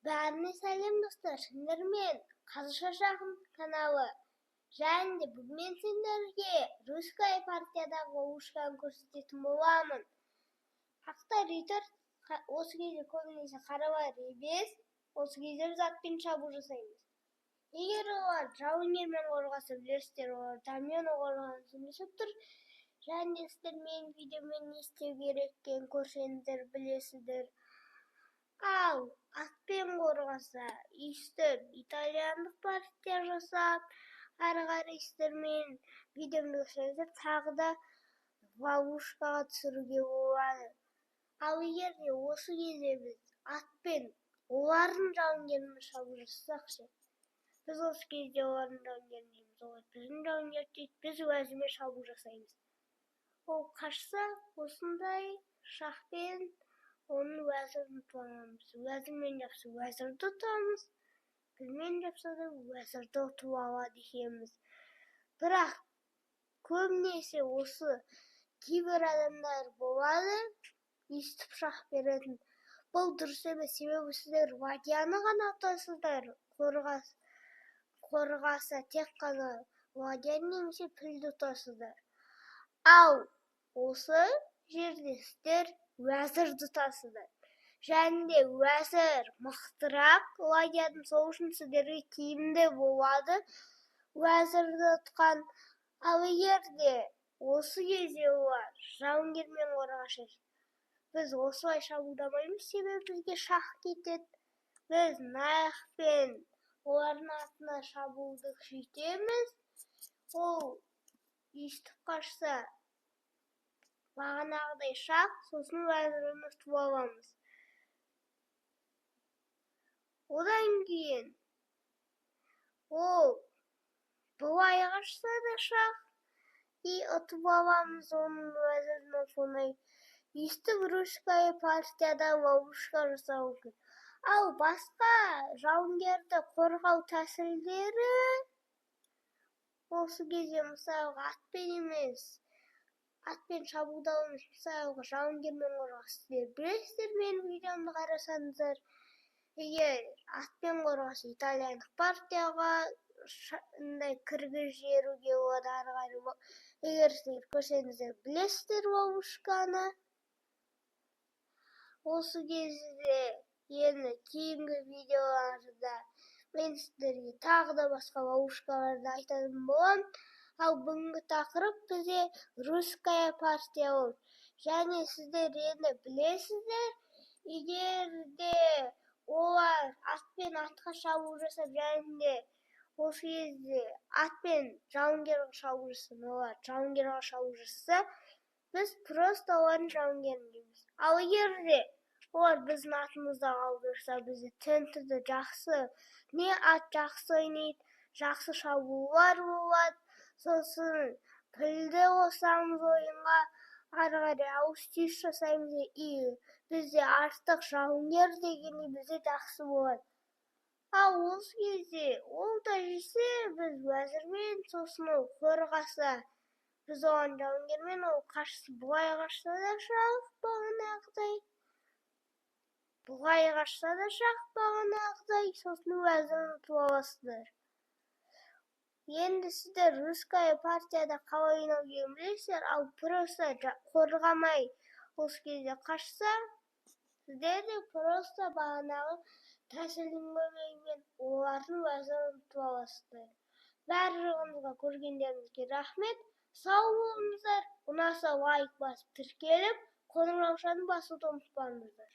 Бәріне сәлем, достар! Сендермен Қазақша Жақын каналы. Және де бүгін мен сендерге русская партиядағы ловушканы көрсететін боламын. Ақтар үйтір, осы кезде көбінесе қаралар емес, осы кезде біз атпен шабуыл жасаймыз. Егер олар жауынгермен қорғаса, білесіздер, олар Дамьяно қорғанысы жасап тұр. Және де сіздер менің видеомен не істеу керек екенін көрсеңіздер, білесіздер. Ал атпен қорғаса, өйстіп итальяндық партия жасап, ары қарай сіздер менің видеомды көрсеңіздер, тағы да ловушкаға түсіруге болады. Ал егер де осы кезде біз атпен олардың жауынгерін шабуыл жасасақ ше, біз осы кезде олардың жауынгерін жейміз, олар біздің жауынгерді жейді, біз уәзірмен шабуыл жасаймыз. Ол қашса, осындай шахпен оның уәзірін ұтып аламыз. Уәзірмен жапса, уәзірді ұтамыз, пілмен жапса да, уәзірді ұтып алады екенбіз. Бірақ көбінесе осы кейбір адамдар болады өйстіп шах беретін. Бұл дұрыс емес, себебі сіздер ладьяны ғана ұтасыздар. Қорғаса, тек қана ладьяны немесе пілді ұтасыздар. Ал осы жерде сіздер уәзірді ұтасыздар. Және де уәзір мықтырақ ладьядан, сол үшін сіздерге тиімді болады уәзірді ұтқан. Ал егер де осы кезде олар жауынгермен қорғаса, біз осылай шабуылдамаймыз, себебі бізге шах кетеді. Біз наяқпен олардың атына шабуылды күшейтеміз. Ол өйстіп қашса, бағанағыдай шах, сосын уәзірін ұтып аламыз. Одан кейін ол былай қашса да, шах, и ұтып аламыз оның уәзірін оп оңай. Өйстіп русская партияда ловушка жасау мүмкін. Ал басқа жауынгерді қорғау тәсілдері: осы кезде, мысалға, атпен емес, атпен шабуылдау емес, мысалға, жауынгермен қорғау. Сіздер білесіздер, менің видеомды қарасаңыздар. Егер атпен қорғаса, итальяндық партияға мындай кіргізіп жіберуге болады ары қарай. Егер сіздер көрсеңіздер, білесіздер ловушканы. Осы кезде енді кейінгі видеоларда мен сіздерге тағы да басқа ловушкаларды айтатын боламын. Ал бүгінгі тақырып бізде русская партия болды. Және сіздер енді білесіздер, егер де олар атпен атқа шабуыл жасап, және де осы кезде атпен жауынгерге шабуыл жасаса, олар жауынгерге шабуыл жасаса, біз просто олардың жауынгерін жейміз. Ал егер де олар біздің атымызда қалып жүрсе, бізде центрде жақсы не ат жақсы ойнайды, жақсы шабуылдар болады, сосын пілді қосамыз ойынға, ары қарай ауыс түйіс жасаймыз, и бізде артық жауынгер дегендей бізде жақсы болады. Ал осы кезде ол да жесе, біз уәзірмен, сосын ол қорғаса, біз оған жауынгермен, ол қашса, былай қашса да, шах, бағанағыдай, былай қашса да, шах, бағанағыдай, сосын уәзірін ұтып аласыздар. Енді сіздер русская партияда қалай ойнау керегін білесіздер. Ал просто қорғамай осы кезде қашса, сіздер де просто бағанағы тәсілдің көмегімен олардың уәзірін ұтып аласыздар. Барлығыңызға көргендеріңізге рахмет, сау болыңыздар! Ұнаса, лайк басып, тіркеліп, қоңыраушаны басуды ұмытпаңыздар.